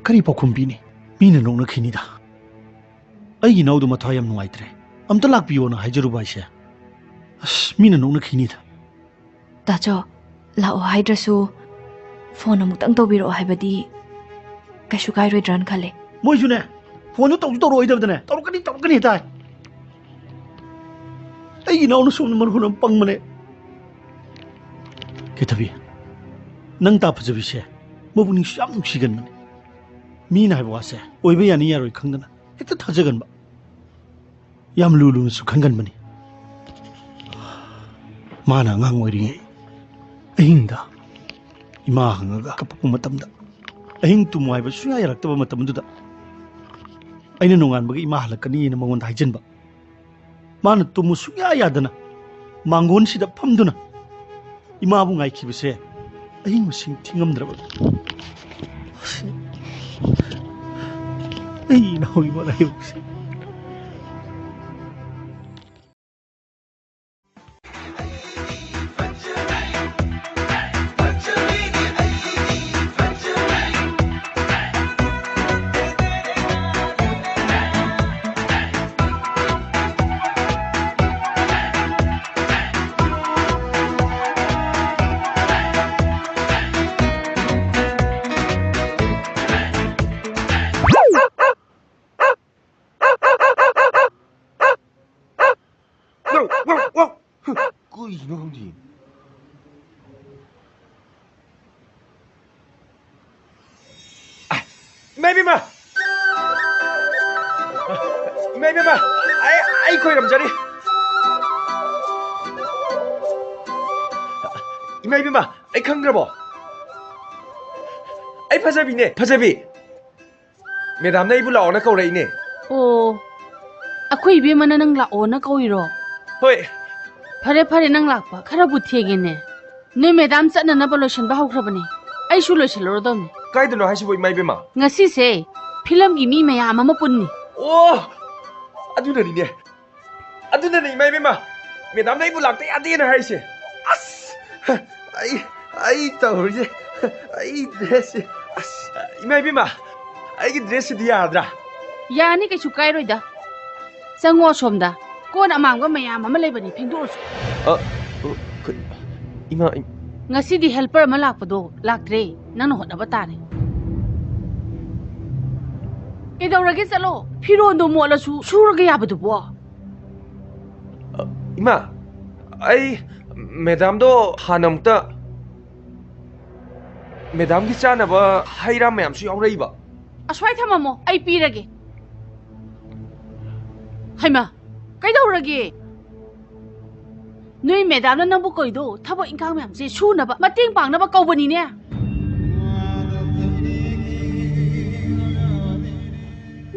ꯀꯔꯤ ꯄꯥꯎꯈꯨꯝ ꯄꯤꯅꯤ? ꯃꯤꯅ ꯅꯣꯛꯅꯈꯤꯅꯤꯗ꯫ ꯑꯩꯒꯤ ꯏꯅꯥꯎꯗꯣ ꯃꯊ꯭ꯋꯥꯏ ꯌꯥꯝ ꯅꯨꯡꯉꯥꯏꯇ꯭ꯔꯦ꯫ ꯑꯝꯇ ꯂꯥꯛꯄꯤꯌꯣꯅ ꯍꯥꯏꯖꯔꯨꯕ ꯍꯥꯏꯁꯦ, ꯑꯁ, ꯃꯤꯅ ꯅꯣꯛꯅꯈꯤꯅꯤꯗ꯫ ꯇꯥꯆꯧ, ꯂꯥꯛꯑꯣ ꯍꯥꯏꯗ꯭ꯔꯁꯨ phone ꯑꯃꯨꯛꯇꯪ ꯇꯧꯕꯤꯔꯛꯑꯣ ꯍꯥꯏꯕꯗꯤ ꯀꯩꯁꯨ ꯀꯥꯏꯔꯣꯏꯗ꯭ꯔꯅ ꯈꯜꯂꯦ꯫ ꯃꯣꯏꯁꯨꯅꯦ, ꯐꯣꯟꯁꯨ ꯇꯧꯁꯨ ꯇꯧꯔꯛꯑꯣꯏꯗꯕꯗꯅꯦ, "ꯇꯧꯔꯛꯀꯅꯤ, ꯇꯧꯔꯛꯀꯅꯤ" ꯍꯦꯛꯇ ꯍꯥꯏ꯫ ꯑꯩꯒꯤ ꯏꯅꯥꯎꯅ ꯁꯣꯝꯗ ꯃꯔꯣꯟ ꯑꯃ ꯄꯪꯕꯅꯦ꯫ ꯀꯩꯊꯕꯤ, ꯅꯪ ꯇꯥ ꯐꯖꯕꯤꯁꯦ ꯃꯄꯨꯛꯅꯤꯡꯁꯨ ꯌꯥꯝ ꯅꯨꯡꯁꯤꯒꯟꯕꯅꯦ꯫ ꯃꯤꯅ ꯍꯥꯏꯕ ꯋꯥꯁꯦ ꯑꯣꯏꯕ ꯌꯥꯅꯤ ꯌꯥꯔꯣꯏ ꯈꯪꯗꯅ ꯍꯦꯛꯇ ꯊꯥꯖꯒꯟꯕ꯫ ꯌꯥꯝ ꯂꯨ ꯂꯨꯅꯁꯨ ꯈꯟꯒꯟꯕꯅꯤ꯫ ꯃꯥꯅ ꯑꯉꯥꯡ ꯑꯣꯏꯔꯤꯉꯩ ꯑꯍꯤꯡꯗ ꯏꯃꯥ ꯍꯪꯉꯒ ꯀꯞꯄꯛꯄ ꯃꯇꯝꯗ, ꯑꯍꯤꯡ ꯇꯨꯝꯃꯨ ꯍꯥꯏꯕ ꯁꯨꯡꯌꯥ ꯌꯥꯔꯛꯇꯕ ꯃꯇꯝꯗꯨꯗ, ꯑꯩꯅ ꯅꯣꯡꯉꯥꯟꯕꯒ ꯏꯃꯥ ꯍꯜꯂꯛꯀꯅꯤꯅ ꯃꯉꯣꯟꯗ ꯍꯥꯏꯖꯟꯕ꯫ ꯃꯥꯅ ꯇꯨꯝꯃꯨ ꯁꯨꯡꯌꯥ ꯌꯥꯗꯅ ꯃꯥꯡꯒꯣꯟꯁꯤꯗ ꯐꯝꯗꯨꯅ ꯏꯃꯥꯕꯨ ꯉꯥꯏꯈꯤꯕꯁꯦ ꯑꯍꯤꯡ ꯃꯁꯤꯡ ꯊꯤꯉꯝꯗ꯭ꯔꯕ꯫ ꯑꯩ ꯏꯅꯥꯎ ꯏꯃꯥ ꯂꯥꯏꯕꯛꯁꯦ꯫ ꯀꯩꯅꯣ ꯈꯪꯗꯦ꯫ ꯑꯥꯏ, ꯏꯃꯥ ꯏꯕꯦꯝꯃ! ꯏꯃꯥ ꯏꯕꯦꯝꯃ! ꯑꯩ, ꯑꯩ ꯈꯣꯏꯔꯝꯖꯔꯤ꯫ ꯏꯃꯥ ꯏꯕꯦꯝꯃ, ꯑꯩ ꯈꯪꯗ꯭ꯔꯕꯣ? ꯑꯩ ꯐꯖꯕꯤꯅꯦ, ꯐꯖꯕꯤ꯫ ꯃꯦꯗꯥꯝꯅ ꯑꯩꯕꯨ ꯂꯥꯛꯑꯣꯅ ꯀꯧꯔꯛꯏꯅꯦ꯫ ꯑꯣ, ꯑꯩꯈꯣꯏ ꯏꯕꯦꯝꯃꯅ ꯅꯪ ꯂꯥꯛꯑꯣꯅ ꯀꯧꯏꯔꯣ? ꯍꯣꯏ꯫ ꯐꯔꯦ, ꯐꯔꯦ, ꯅꯪ ꯂꯥꯛꯄ ꯈꯔꯕꯨ ꯊꯦꯡꯉꯦꯅꯦ꯫ ꯅꯣꯏ ꯃꯦꯗꯥꯝ ꯆꯠꯅꯅꯕ ꯂꯣꯏꯁꯤꯟꯕ ꯍꯧꯈ꯭ꯔꯕꯅꯦ꯫ ꯑꯩꯁꯨ ꯂꯣꯏꯁꯤꯜꯂꯨꯔꯗꯧꯅꯤ꯫ ꯀꯥꯏꯗꯅꯣ ꯍꯥꯏꯁꯤꯕꯣ, ꯏꯃꯥ ꯏꯕꯦꯝꯃ? ꯉꯁꯤꯁꯦ ꯐꯤꯂꯝꯒꯤ ꯃꯤ ꯃꯌꯥꯝ ꯑꯃ ꯄꯨꯟꯅꯤ꯫ ꯑꯣ, ꯑꯗꯨꯅꯅꯤꯅꯦ꯫ ꯑꯗꯨꯅꯅꯦ, ꯏꯃꯥ ꯏꯕꯦꯝꯃ, ꯃꯦꯗꯥꯝꯅ ꯑꯩꯕꯨ ꯂꯥꯛꯇ ꯌꯥꯗꯦꯅ ꯍꯥꯏꯔꯤꯁꯦ꯫ ꯑꯁ! ꯑꯩ, ꯑꯩ ꯇꯧꯔꯤꯁꯦ, ꯑꯩ ꯗ꯭ꯔꯦꯁꯁꯦ, ꯑꯁ! ꯏꯃꯥ ꯏꯕꯦꯝꯃ, ꯑꯩꯒꯤ ꯗ꯭ꯔꯦꯁꯁꯤꯗꯤ ꯌꯥꯔꯗ꯭ꯔꯥ? ꯌꯥꯅꯤ, ꯀꯩꯁꯨ ꯀꯥꯏꯔꯣꯏꯗ꯫ ꯆꯪꯉꯣ ꯑꯁꯣꯝꯗ꯫ ꯀꯣꯟ ꯑꯃꯥꯡꯕ ꯃꯌꯥꯝ ꯑꯃ ꯂꯩꯕꯅꯤ, ꯐꯦꯡꯗꯣꯛꯎꯆꯣ꯫ ꯑ, ꯑ, ꯀ-, ꯏꯃꯥ, ꯏ- ꯉꯁꯤꯗꯤ ꯍꯦꯜꯄꯔ ꯑꯃ ꯂꯥꯛꯄꯗꯣ ꯂꯥꯛꯇ꯭ꯔꯦ꯫ ꯅꯪꯅ ꯍꯣꯠꯅꯕ ꯇꯥꯔꯦ꯫ ꯀꯩꯗꯧꯔꯒꯦ? ꯆꯠꯂꯣ꯫ ꯐꯤꯔꯣꯟꯗꯣ ꯃꯣꯠꯂꯁꯨ ꯁꯨꯔꯒ ꯌꯥꯕꯗꯨꯕꯣ꯫ ꯏꯃꯥ, ꯑꯩ ꯃꯦꯗꯥꯝꯗꯣ ꯍꯥꯟꯅ ꯑꯃꯨꯛꯇ, ꯃꯦꯗꯥꯝꯒꯤ ꯆꯥꯅꯕ ꯍꯩ ꯔꯥ ꯃꯌꯥꯝꯁꯨ ꯌꯥꯎꯔꯛꯏꯕ꯫ ꯑꯁ꯭ꯋꯥꯏ ꯊꯝꯃꯝꯃꯣ, ꯑꯩ ꯄꯤꯔꯒꯦ꯫ ꯍꯩꯃꯥ, ꯀꯩꯗꯧꯔꯒꯦ? ꯅꯣꯏ ꯃꯦꯗꯥꯝꯅ ꯅꯪꯕꯨ ꯀꯧꯏꯗꯣ ꯊꯕꯛ ꯏꯪꯈꯥꯡ ꯃꯌꯥꯝꯁꯦ ꯁꯨꯅꯕ, ꯃꯇꯦꯡ ꯄꯥꯡꯅꯕ ꯀꯧꯕꯅꯤꯅꯦ꯫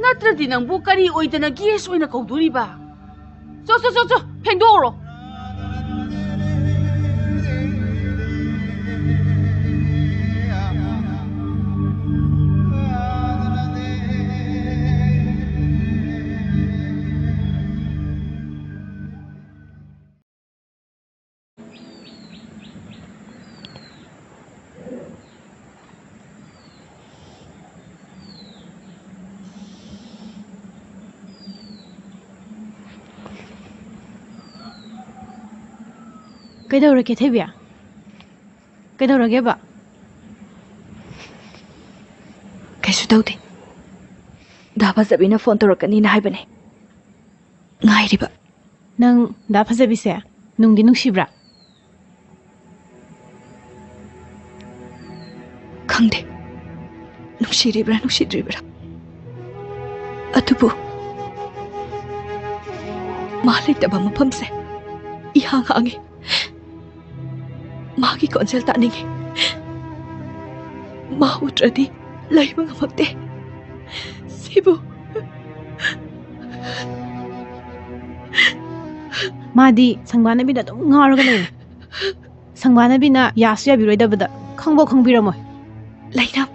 ꯅꯠꯇ꯭ꯔꯗꯤ ꯅꯪꯕꯨ ꯀꯔꯤ ꯑꯣꯏꯗꯅ ꯒꯦꯁ ꯑꯣꯏꯅ ꯀꯧꯗꯣꯔꯤꯕ? ꯆꯣ, ꯆꯣ, ꯆꯣ, ꯆꯣ, ꯐꯦꯡꯗꯣꯛꯎꯔꯣ꯫ ꯀꯩꯗꯧꯔꯒꯦ, ꯊꯣꯏꯕꯤ? ꯀꯩꯗꯧꯔꯒꯦꯕ? ꯀꯩꯁꯨ ꯇꯧꯗꯦ꯫ ꯗꯥ ꯐꯖꯕꯤꯅ ꯐꯣꯟ ꯇꯧꯔꯛꯀꯅꯤꯅ ꯍꯥꯏꯕꯅꯦ꯫ ꯉꯥꯏꯔꯤꯕ꯫ ꯅꯪ ꯗꯥ ꯐꯖꯕꯤꯁꯦ ꯅꯨꯡꯗꯤ ꯅꯨꯡꯁꯤꯕ꯭ꯔꯥ? ꯈꯪꯗꯦ, ꯅꯨꯡꯁꯤꯔꯤꯕ꯭ꯔꯥ ꯅꯨꯡꯁꯤꯗ꯭ꯔꯤꯕ꯭ꯔꯥ꯫ ꯑꯗꯨꯕꯨ ꯃꯥ ꯂꯩꯇꯕ ꯃꯐꯝꯁꯦ ꯏꯍꯥꯡ ꯍꯥꯡꯉꯤ꯫ ꯃꯥꯒꯤ ꯈꯣꯟꯖꯦꯜ ꯇꯥꯅꯤꯡꯉꯤ꯫ ꯃꯥ ꯎꯗ꯭ꯔꯗꯤ ꯂꯩꯕ ꯉꯝꯃꯛꯇꯦ꯫ ꯁꯤꯕꯨ꯫ ꯃꯥꯗꯤ ꯁꯪꯕꯥꯅꯕꯤꯗ ꯑꯗꯨꯝ ꯉꯥꯎꯔꯒ ꯂꯩꯔꯦ꯫ ꯁꯪꯕꯥꯅꯕꯤꯅ ꯌꯥꯁꯨ ꯌꯥꯕꯤꯔꯣꯏꯗꯕꯗ ꯈꯪꯕꯧ ꯈꯪꯕꯤꯔꯝꯃꯣꯏ꯫ ꯂꯩꯔꯝ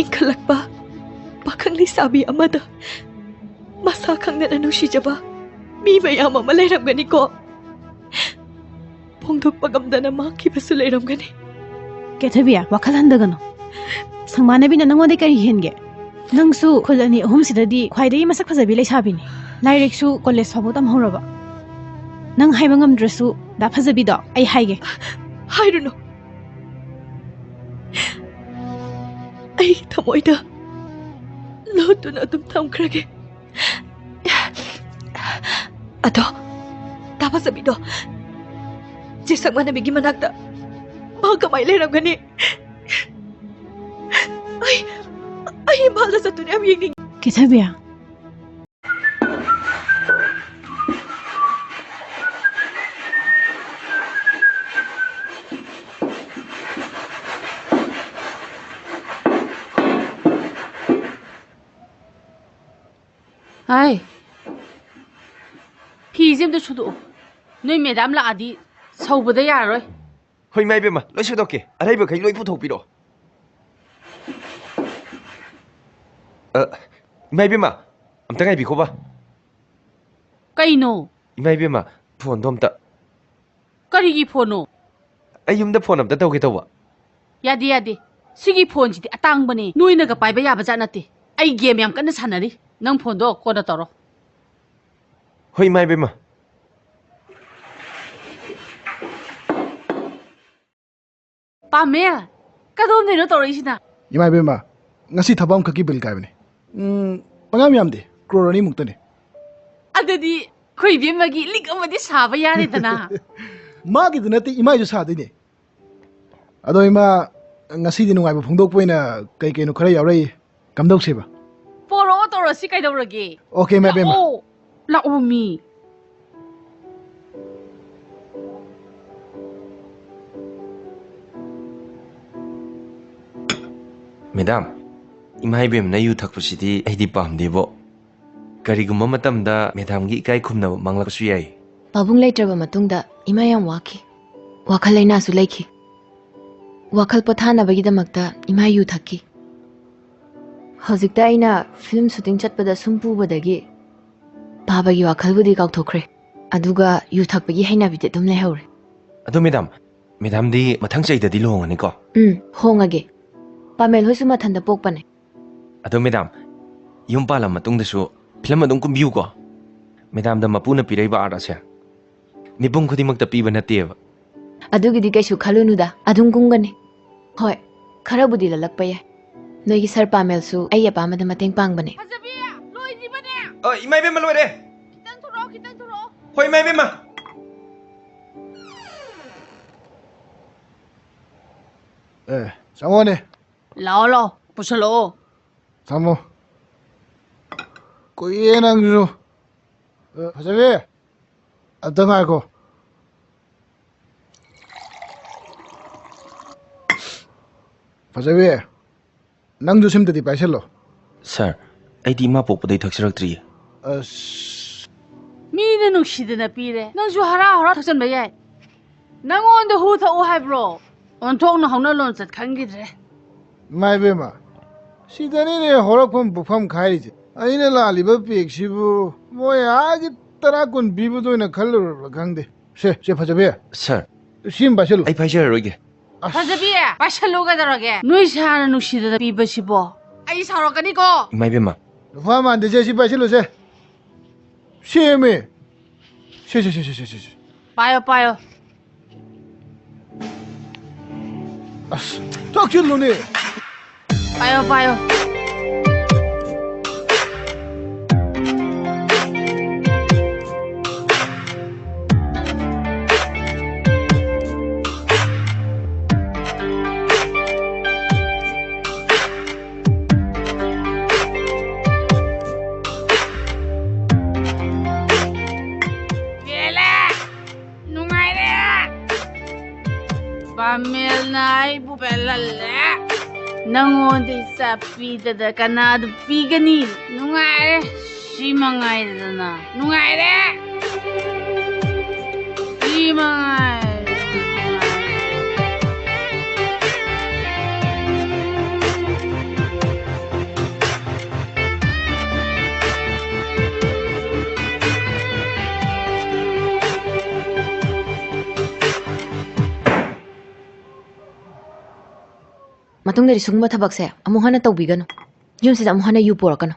ꯏꯟꯈꯠꯂꯛꯄ ꯄꯥꯈꯪ ꯂꯩꯁꯥꯕꯤ ꯑꯃꯗ ꯃꯁꯥ ꯈꯪꯗꯅ ꯅꯨꯡꯁꯤꯖꯕ ꯃꯤ ꯃꯌꯥꯝ ꯑꯃ ꯂꯩꯔꯝꯒꯅꯤꯀꯣ꯫ ꯐꯣꯡꯗꯣꯛꯄ ꯉꯝꯗꯅ ꯃꯥꯡꯈꯤꯕꯁꯨ ꯂꯩꯔꯝꯒꯅꯤ꯫ ꯀꯦꯊꯕꯤ, ꯋꯥꯈꯜ ꯍꯟꯊꯒꯅꯨ꯫ ꯁꯪꯕꯥꯅꯕꯤꯅ ꯅꯪꯉꯣꯟꯗ ꯀꯔꯤ ꯍꯦꯟꯒꯦ? ꯅꯪꯁꯨ ꯈꯨꯜ ꯑꯅꯤ ꯑꯍꯨꯝꯁꯤꯗꯗꯤ ꯈ꯭ꯋꯥꯏꯗꯒꯤ ꯃꯁꯛ ꯐꯖꯕꯤ ꯂꯩꯁꯥꯕꯤꯅꯤ꯫ ꯂꯥꯏꯔꯤꯛꯁꯨ ꯀꯣꯂꯦꯖ ꯐꯥꯎꯕ ꯇꯝꯍꯧꯔꯕ꯫ ꯅꯪ ꯍꯥꯏꯕ ꯉꯝꯗ꯭ꯔꯁꯨ ꯗꯥ ꯐꯖꯕꯤꯗꯣ ꯑꯩ ꯍꯥꯏꯒꯦ꯫ ꯍꯥꯏꯔꯨꯅꯨ꯫ ꯑꯩꯒꯤ ꯊꯃꯣꯏꯗ ꯂꯣꯠꯇꯨꯅ ꯑꯗꯨꯝ ꯊꯝꯈ꯭ꯔꯒꯦ꯫ ꯑꯗꯣ, ꯇꯥꯕ ꯆꯕꯤꯗꯣ, ꯆꯦ ꯁꯛꯃꯥꯟꯅꯕꯤꯒꯤ ꯃꯅꯥꯛꯇ ꯃꯥ ꯀꯃꯥꯏ ꯂꯩꯔꯝꯒꯅꯤ? ꯑꯩ, ꯑꯩ ꯏꯝꯐꯥꯜꯗ ꯆꯠꯇꯨꯅ ꯌꯥꯝ ꯌꯦꯡꯅꯤꯡꯉꯤ꯫ ꯀꯦꯊꯕꯤ꯫ ꯍꯥꯏ, ꯐꯤꯁꯦ ꯑꯝꯇ ꯁꯨꯗꯣꯛꯑꯣ꯫ ꯅꯣꯏ ꯃꯦꯗꯥꯝ ꯂꯥꯛꯑꯗꯤ ꯁꯧꯕꯗ ꯌꯥꯔꯔꯣꯏ꯫ ꯍꯣꯏ, ꯏꯃꯥ ꯏꯕꯦꯝꯃ, ꯂꯣꯏ ꯁꯨꯗꯣꯛꯀꯦ꯫ ꯑꯔꯩꯕꯈꯩ ꯂꯣꯏ ꯄꯨꯊꯣꯛꯄꯤꯔꯣ꯫ ꯑ, ꯏꯃꯥ ꯏꯕꯦꯝꯃ, ꯑꯝꯇ ꯉꯥꯏꯕꯤꯈꯣꯕ꯫ ꯀꯩꯅꯣ? ꯏꯃꯥ ꯏꯕꯦꯝꯃ, ꯐꯣꯟꯗꯣ ꯑꯝꯇ꯫ ꯀꯔꯤꯒꯤ ꯐꯣꯟꯅꯣ? ꯑꯩ ꯌꯨꯝꯗ ꯐꯣꯟ ꯑꯝꯇ ꯇꯧꯒꯦ ꯇꯧꯕ꯫ ꯌꯥꯗꯦ, ꯌꯥꯗꯦ꯫ ꯁꯤꯒꯤ ꯐꯣꯟꯁꯤꯗꯤ ꯑꯇꯥꯡꯕꯅꯦ, ꯅꯣꯏꯅꯒ ꯄꯥꯏꯕ ꯌꯥꯕ ꯖꯥꯠ ꯅꯠꯇꯦ꯫ ꯑꯩ ꯒꯦꯝ ꯌꯥꯝ ꯀꯟꯅ ꯁꯥꯟꯅꯔꯤ꯫ ꯅꯪ ꯐꯣꯟꯗꯣ ꯀꯣꯟꯅ ꯇꯧꯔꯣ꯫ ꯍꯣꯏ, ꯏꯃꯥ ꯏꯕꯦꯝꯃ꯫ ꯄꯥꯃꯦꯜ, ꯀꯗꯣꯝꯗꯩꯅꯣ ꯇꯧꯔꯛꯏꯁꯤꯅ? ꯏꯃꯥ ꯏꯕꯦꯝꯃ, ꯉꯁꯤ ꯊꯕꯛ ꯑꯃꯈꯛꯀꯤ ꯕꯤꯜ ꯀꯥꯏꯕꯅꯦ꯫ ꯎꯝ, ꯄꯪꯌꯥꯝ ꯌꯥꯝꯗꯦ, ꯀ꯭ꯔꯣꯔ ꯑꯅꯤꯃꯨꯛꯇꯅꯦ꯫ ꯑꯗꯨꯗꯤ ꯑꯩꯈꯣꯏ ꯏꯕꯦꯝꯃꯒꯤ ꯂꯤꯛ ꯑꯃꯗꯤ ꯁꯥꯕ ꯌꯥꯔꯦꯗꯅ꯫ ꯃꯥꯒꯤꯗ ꯅꯠꯇꯦ, ꯏꯃꯥꯏꯁꯨ ꯁꯥꯗꯣꯏꯅꯦ꯫ ꯑꯗꯣ ꯏꯃꯥ, ꯉꯁꯤꯗꯤ ꯅꯨꯡꯉꯥꯏꯕ ꯐꯣꯡꯗꯣꯛꯄ ꯑꯣꯏꯅ ꯀꯩ ꯀꯩꯅꯣ ꯈꯔ ꯌꯥꯎꯔꯛꯏ꯫ ꯀꯝꯗꯧꯁꯦꯕ? ꯄꯣꯔꯛꯑꯣ, ꯇꯧꯔꯁꯤ, ꯀꯩꯗꯧꯔꯒꯦ? ꯑꯣꯀꯦ, ꯏꯃꯥ ꯏꯕꯦꯝꯃ꯫ ꯂꯥꯛꯑꯣ, ꯂꯥꯛꯑꯣ ꯃꯤ꯫ ꯃꯦꯗꯥꯝ, ꯏꯃꯥ ꯏꯕꯦꯝꯃꯅ ꯌꯨ ꯊꯛꯄꯁꯤꯗꯤ ꯑꯩꯗꯤ ꯄꯥꯝꯗꯦꯕꯣ꯫ ꯀꯔꯤꯒꯨꯝꯕ ꯃꯇꯝꯗ ꯃꯦꯗꯥꯝꯒꯤ ꯏꯀꯥꯏ ꯈꯨꯝꯅꯕ ꯃꯥꯡꯂꯛꯄꯁꯨ ꯌꯥꯏ꯫ ꯄꯥꯕꯨꯡ ꯂꯩꯇ꯭ꯔꯕ ꯃꯇꯨꯡꯗ ꯏꯃꯥ ꯌꯥꯝ ꯋꯥꯈꯤ꯫ ꯋꯥꯈꯜ ꯂꯩꯅꯥꯁꯨ ꯂꯩꯈꯤ꯫ ꯋꯥꯈꯜ ꯄꯣꯊꯥꯅꯕꯒꯤꯗꯃꯛꯇ ꯏꯃꯥ ꯌꯨ ꯊꯛꯈꯤ꯫ ꯍꯧꯖꯤꯛꯇ ꯑꯩꯅ ꯐꯤꯂꯝ ꯁꯨꯇꯤꯡ ꯆꯠꯄꯗ ꯁꯨꯝ ꯄꯨꯕꯗꯒꯤ ꯄꯥꯕꯒꯤ ꯋꯥꯈꯜꯕꯨꯗꯤ ꯀꯥꯎꯊꯣꯛꯈ꯭ꯔꯦ꯫ ꯑꯗꯨꯒ ꯌꯨ ꯊꯛꯄꯒꯤ ꯍꯩꯅꯕꯤꯗꯤ ꯑꯗꯨꯝ ꯂꯩꯍꯧꯔꯦ꯫ ꯑꯗꯣ ꯃꯦꯗꯥꯝ, ꯃꯦꯗꯥꯝꯗꯤ ꯃꯊꯪ ꯆꯍꯤꯗꯗꯤ ꯂꯨꯍꯣꯡꯉꯅꯤꯀꯣ? ꯎꯝ, ꯍꯣꯡꯉꯒꯦ꯫ ꯄꯥꯃꯦꯜ ꯍꯣꯏꯁꯨ ꯃꯊꯟꯇ ꯄꯣꯛꯄꯅꯦ꯫ ꯑꯗꯣ ꯃꯦꯗꯥꯝ, ꯌꯨꯝ ꯄꯥꯜꯂ ꯃꯇꯨꯡꯗꯁꯨ ꯐꯤꯂꯝ ꯑꯗꯨꯝ ꯀꯨꯝꯕꯤꯌꯨꯀꯣ꯫ ꯃꯦꯗꯥꯝꯗ ꯃꯄꯨꯅ ꯄꯤꯔꯛꯏꯕ ꯑꯥꯔꯠ ꯑꯁꯦ ꯃꯤꯄꯨꯝ ꯈꯨꯗꯤꯡꯃꯛꯇ ꯄꯤꯕ ꯅꯠꯇꯦꯕ꯫ ꯑꯗꯨꯒꯤꯗꯤ ꯀꯩꯁꯨ ꯈꯜꯂꯨꯅꯨꯗ, ꯑꯗꯨꯝ ꯀꯨꯝꯒꯅꯤ꯫ ꯍꯣꯏ, ꯈꯔꯕꯨꯗꯤ ꯂꯜꯂꯛꯄ ꯌꯥꯏ꯫ ꯅꯣꯏꯒꯤ ꯁꯥꯔ ꯄꯥꯃꯦꯜꯁꯨ ꯑꯩꯒꯤ ꯑꯄꯥꯝꯕꯗ ꯃꯇꯦꯡ ꯄꯥꯡꯕꯅꯦ꯫ ꯐꯖꯕꯤ, ꯂꯣꯏꯗ꯭ꯔꯤꯕꯅꯦ꯫ ꯑ, ꯏꯃꯥ ꯏꯕꯦꯝꯃ, ꯂꯣꯏꯔꯦ꯫ ꯈꯤꯇꯪ ꯊꯣꯔꯛꯑꯣ, ꯈꯤꯇꯪ ꯊꯣꯔꯛꯑꯣ꯫ ꯍꯣꯏ, ꯏꯃꯥ ꯏꯕꯦꯝꯃ꯫ ꯑꯦ, ꯆꯪꯉꯣꯅꯦ꯫ ꯂꯥꯛꯑꯣ, ꯂꯥꯛꯑꯣ, ꯄꯨꯁꯜꯂꯛꯑꯣ꯫ ꯊꯝꯃꯣ꯫ ꯀꯨꯏꯌꯦ ꯅꯪꯁꯨ꯫ ꯑ, ꯐꯖꯕꯤ, ꯑꯝꯇ ꯉꯥꯏꯈꯣ꯫ ꯐꯖꯕꯤ, ꯅꯪꯁꯨ ꯁꯤꯝꯇꯗꯤ ꯄꯥꯏꯁꯜꯂꯣ꯫ ꯁꯥꯔ, ꯑꯩꯗꯤ ꯏꯃꯥ ꯄꯣꯛꯄꯗꯩ ꯊꯛꯆꯔꯛꯇ꯭ꯔꯤꯌꯦ꯫ ꯑꯁ꯫ ꯃꯤꯅ ꯅꯨꯡꯁꯤꯗꯅ ꯄꯤꯔꯦ, ꯅꯪꯁꯨ ꯍꯔꯥꯎ ꯍꯔꯥꯎ ꯊꯛꯆꯟꯕ ꯌꯥꯏ꯫ ꯅꯪꯉꯣꯟꯗ ꯍꯨ ꯊꯛꯎ ꯍꯥꯏꯕ꯭ꯔꯣ? ꯑꯣꯟꯊꯣꯛꯅ ꯍꯧꯅ ꯂꯣꯟꯆꯠ ꯈꯪꯈꯤꯗ꯭ꯔꯦ꯫ ꯏꯃꯥ ꯏꯕꯦꯝꯃ, ꯁꯤꯗꯅꯤꯅꯦ ꯍꯧꯔꯛꯐꯝ ꯄꯨꯛꯐꯝ ꯈꯥꯏꯔꯤꯁꯦ꯫ ꯑꯩꯅ ꯂꯥꯜꯂꯤꯕ ꯄꯦꯛꯁꯤꯕꯨ ꯃꯣꯏ ꯑꯥꯒꯤ ꯇꯔꯥ ꯀꯨꯟ ꯄꯤꯕꯗꯣ ꯑꯣꯏꯅ ꯈꯜꯂꯨꯔꯕ꯭ꯔꯥ ꯈꯪꯗꯦ꯫ ꯁꯦ, ꯁꯦ, ꯐꯖꯕꯤ꯫ ꯁꯥꯔ, ꯁꯤ ꯑꯃ ꯄꯥꯏꯁꯜꯂꯨ꯫ ꯑꯩ ꯄꯥꯏꯖꯔꯔꯣꯏꯒꯦ꯫ ꯑꯁ꯫ ꯐꯖꯕꯤ, ꯄꯥꯏꯁꯜꯂꯨ ꯀꯩꯗꯧꯔꯒꯦ? ꯅꯣꯏ ꯁꯥꯔꯅ ꯅꯨꯡꯁꯤꯗꯅ ꯄꯤꯕꯁꯤꯕꯣ? ꯑꯩ ꯁꯥꯎꯔꯛꯀꯅꯤꯀꯣ꯫ ꯏꯃꯥ ꯏꯕꯦꯝꯃ꯫ ꯅꯨꯄꯥ ꯃꯥꯟꯗꯦꯁꯦ, ꯁꯤ ꯄꯥꯏꯁꯜꯂꯨꯁꯦ꯫ ꯁꯦꯝꯃꯦ꯫ ꯁꯦ, ꯁꯦ, ꯁꯦ, ꯁꯦ, ꯁꯦ, ꯁꯦ꯫ ꯄꯥꯏꯌꯣ, ꯄꯥꯏꯌꯣ꯫ ꯑꯁ, ꯊꯛꯆꯤꯜꯂꯨꯅꯦ꯫ ꯄꯥꯏꯌꯣ, ꯄꯥꯏꯌꯣ꯫ ꯄꯦꯜꯂꯦ! ꯅꯨꯡꯉꯥꯏꯔꯦ! ꯄꯥꯃꯦꯜꯅ ꯑꯩꯕꯨ ꯄꯦꯜꯍꯜꯂꯦ꯫ ꯅꯪꯉꯣꯟꯗ ꯏꯆꯥ ꯄꯤꯗꯗ ꯀꯅꯥꯗ ꯄꯤꯒꯅꯤ? ꯅꯨꯡꯉꯥꯏꯔꯦ! ꯁꯤ ꯃꯉꯥꯏꯗꯅ꯫ ꯅꯨꯡꯉꯥꯏꯔꯦ! ꯁꯤ ꯃꯉꯥꯏ꯫ ꯃꯇꯨꯡꯗꯗꯤ ꯁꯤꯒꯨꯝꯕ ꯊꯕꯛꯁꯦ ꯑꯃꯨꯛ ꯍꯟꯅ ꯇꯧꯕꯤꯒꯅꯨ꯫ ꯌꯨꯝꯁꯤꯗ ꯑꯃꯨꯛ ꯍꯟꯅ ꯌꯨ ꯄꯨꯔꯛꯀꯅꯨ꯫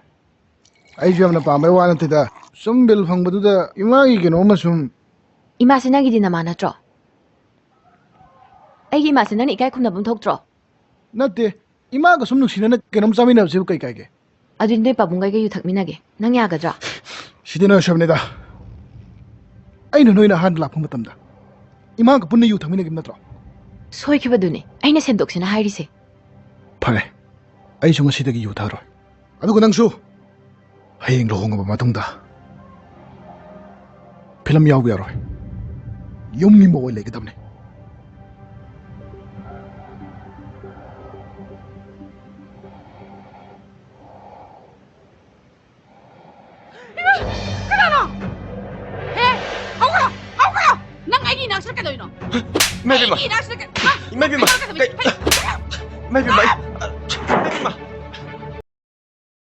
ꯑꯩꯁꯨ ꯌꯥꯝꯅ ꯄꯥꯝꯕꯩ ꯋꯥ ꯅꯠꯇꯦꯗ, ꯁꯨꯝ ꯕꯤꯜ ꯐꯪꯕꯗꯨꯗ ꯏꯃꯥꯒꯤ ꯀꯩꯅꯣꯝꯃ ꯁꯨꯝ꯫ ꯏꯃꯥꯁꯦ ꯅꯪꯒꯤꯗꯤ ꯅꯃꯥ ꯅꯠꯇ꯭ꯔꯣ? ꯑꯩꯒꯤ ꯏꯃꯥꯁꯦ ꯅꯪꯅ ꯏꯀꯥꯏ ꯈꯨꯝꯅꯐꯝ ꯊꯣꯛꯇ꯭ꯔꯣ? ꯅꯠꯇꯦ, ꯏꯃꯥꯒ ꯁꯨꯝ ꯅꯨꯡꯁꯤꯅꯅ ꯀꯩꯅꯣꯝ ꯆꯥꯃꯤꯟꯅꯕꯁꯤꯕꯨ ꯀꯩ ꯀꯥꯏꯒꯦ? ꯑꯗꯨꯗꯤ ꯅꯣꯏ ꯄꯥꯕꯨꯡꯒ ꯑꯩꯒ ꯌꯨ ꯊꯛꯃꯤꯟꯅꯒꯦ꯫ ꯅꯪ ꯌꯥꯒꯗ꯭ꯔꯥ? ꯁꯤꯗꯤ ꯅꯣꯏ ꯑꯁꯣꯏꯕꯅꯤꯗ꯫ ꯑꯩꯅ ꯅꯣꯏꯅ ꯑꯍꯥꯟꯕ ꯂꯥꯛꯄ ꯃꯇꯝꯗ ꯏꯃꯥꯒ ꯄꯨꯟꯅ ꯌꯨ ꯊꯛꯃꯤꯟꯅꯈꯤꯕ ꯅꯠꯇ꯭ꯔꯣ? ꯁꯣꯏꯈꯤꯕꯗꯨꯅꯦ ꯑꯩꯅ ꯁꯦꯡꯗꯣꯛꯁꯦꯅ ꯍꯥꯏꯔꯤꯁꯦ꯫ ꯐꯔꯦ, ꯑꯩꯁꯨ ꯉꯁꯤꯗꯒꯤ ꯌꯨ ꯊꯛꯑꯔꯣꯏ꯫ ꯑꯗꯨꯒ ꯅꯪꯁꯨ ꯍꯌꯦꯡ ꯂꯨꯍꯣꯡꯉꯕ ꯃꯇꯨꯡꯗ ꯐꯤꯂꯝ ꯌꯥꯎꯕ ꯌꯥꯔꯣꯏ꯫ ꯌꯨꯝꯒꯤ ꯃꯧ ꯑꯣꯏ ꯂꯩꯒꯗꯕꯅꯤ꯫ ꯀꯅꯥꯅꯣ? ꯍꯦ, ꯍꯧꯒꯠꯂꯣ, ꯍꯧꯒꯠꯂꯣ! ꯅꯪ ꯑꯩꯒꯤ ꯏꯅꯥꯛꯁꯤꯗ ꯀꯩꯗꯧꯔꯤꯅꯣ? ꯏꯃꯥ ꯏꯕꯦꯝꯃ! ꯑꯩꯒꯤ ꯏꯅꯥꯛꯁꯤꯗ ꯀꯩ-, ꯍꯥ? ꯏꯃꯥ ꯏꯕꯦꯝꯃ! ꯑꯩꯉꯣꯟꯗ ꯀꯩꯗꯧꯔꯤ-, ꯀꯩ-, ꯀꯩ-, ꯏꯃꯥ ꯏꯕꯦꯝꯃ! ꯑꯩ-,